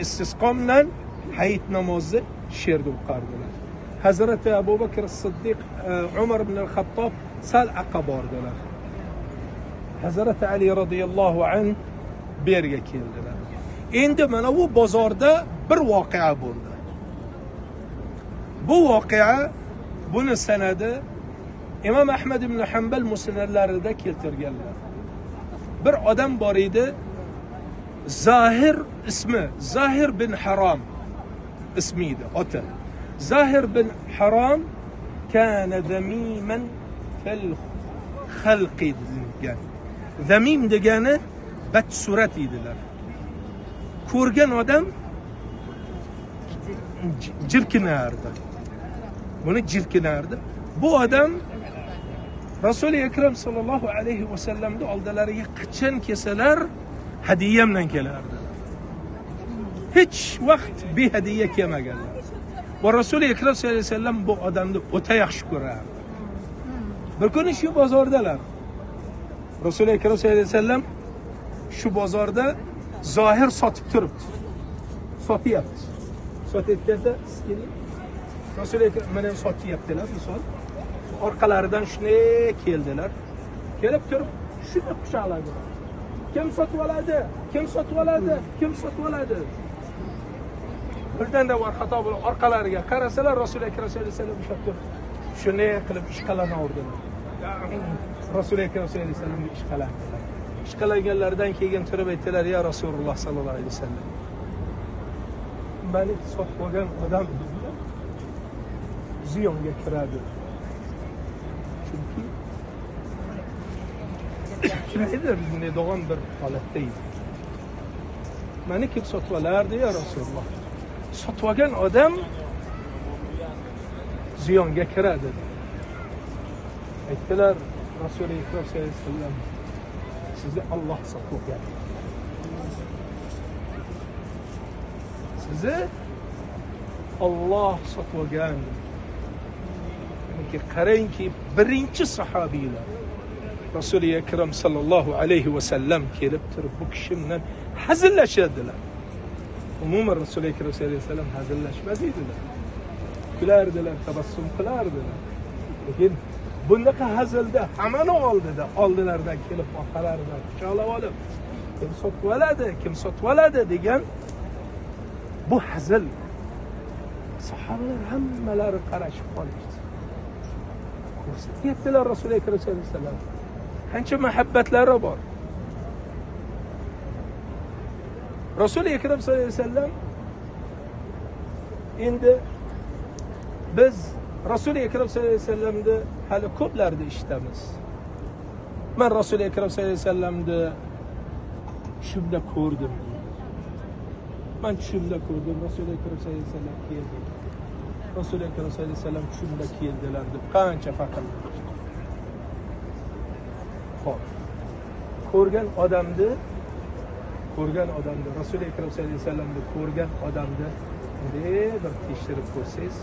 İstisqo bilan hayit namozni shu yerda o'qiardilar. Hazrati Abu Bakr Siddiq, Umar ibn al-Xattob sal aqqa bordilar. Hazrati Ali radhiyallohu an bu yerga keldilar. Endi mana bu bozorda bir voqea bo'ldi. Bu voqea, buni sanadi Imom Ahmad ibn Hanbal musnadlarida keltirganlar. Bir odam bor edi, Zahir ismi, Zahir bin Harom ismi edi oti. Zahir bin Harom kana zamiman fil xalqi degan. Zamim degani badsurat edilar. Ko'rgan odam jirkinardi. Buni jirkinardi. Bu odam Rasuli Akram sallallohu alayhi vasallamni oldilariga qachon kelsalar hadiya bilan kelardilar. Hech vaqt behadiya kelmaganlar. Va Rasuli Akram sallallohu alayhi vasallam bu odamni o'ta yaxshi ko'rardi. Bir kuni shu bozordalar. Rasuli Akram sallallohu alayhi vasallam shu bozorda Zohir sotib turibdi. Sotyapti. Sotayotganda Rasuli Akram mana sotyaptilar, misol. Orqalaridan shunday keldilar. Kelib turib shuni quchoqladilar. Kim sotib oladi? Kim sotib oladi? Kim sotib oladi? Birdanda var xato bo'lib orqalariga qarasalar Rasuli Akram sallallohu alayhi vasallam ushlab turib shunday qilib ishqalanaverdilar. Rasuli Akram sallallohu alayhi vasallamga ishqalandilar. Ishqalanganlaridan keyin turib aytdilar: "Ya Rasululloh sallallohu alayhi vasallam, meni sotib olgan odam ziyonga kiradi. Chunki shunday degan bir holatda edi. Meni kim sotib olardi ya Rasululloh? Sotib olgan odam ziyonga kiradi." Aytdilar Rasuli Akram sallallohu alayhi vasallam: "Sizni Alloh sotib olgan. Sizni Alloh sotib olgan." Qarangki, birinchi sahobiylar Rasuli Akram sallallohu alayhi vasallam kelib turib bu kishi bilan hazillashadilar. Umuman Rasuli Akram sallallohu alayhi vasallam hazillashmas edilar. Kulardilar, tabassum qilardilar. Lekin bunaqa hazilda hammani oldida, oldilaridan kelib orqalaridan quchoqlab olib, kim sotib oladi, kim sotib oladi degan bu hazil. Sahobalar hammalari qarashib qolishdi. Ko'rsatyaptilar Rasuli Akram sallallohu alayhi vasallam. Qancha muhabbatlari bor. Rasuli Akram sallallohu alayhi vasallam endi biz Rasuli Akram sallallohu alayhi vasallamni hali ko'plarda eshitamiz. Men Rasuli Akram sallallohu alayhi vasallamni tushimda ko'rdim. Men tushimda ko'rdim Rasuli Akram sallallohu alayhi vasallam keldi. Rasuli Akram sallallohu alayhi vasallam tushimda keldilar deb qancha faxr. Xo'p. Ko'rgan odamni Rasuli Akram sallallohu alayhi vasallamni ko'rgan odamni bunday bir tekshirib ko'rsangiz,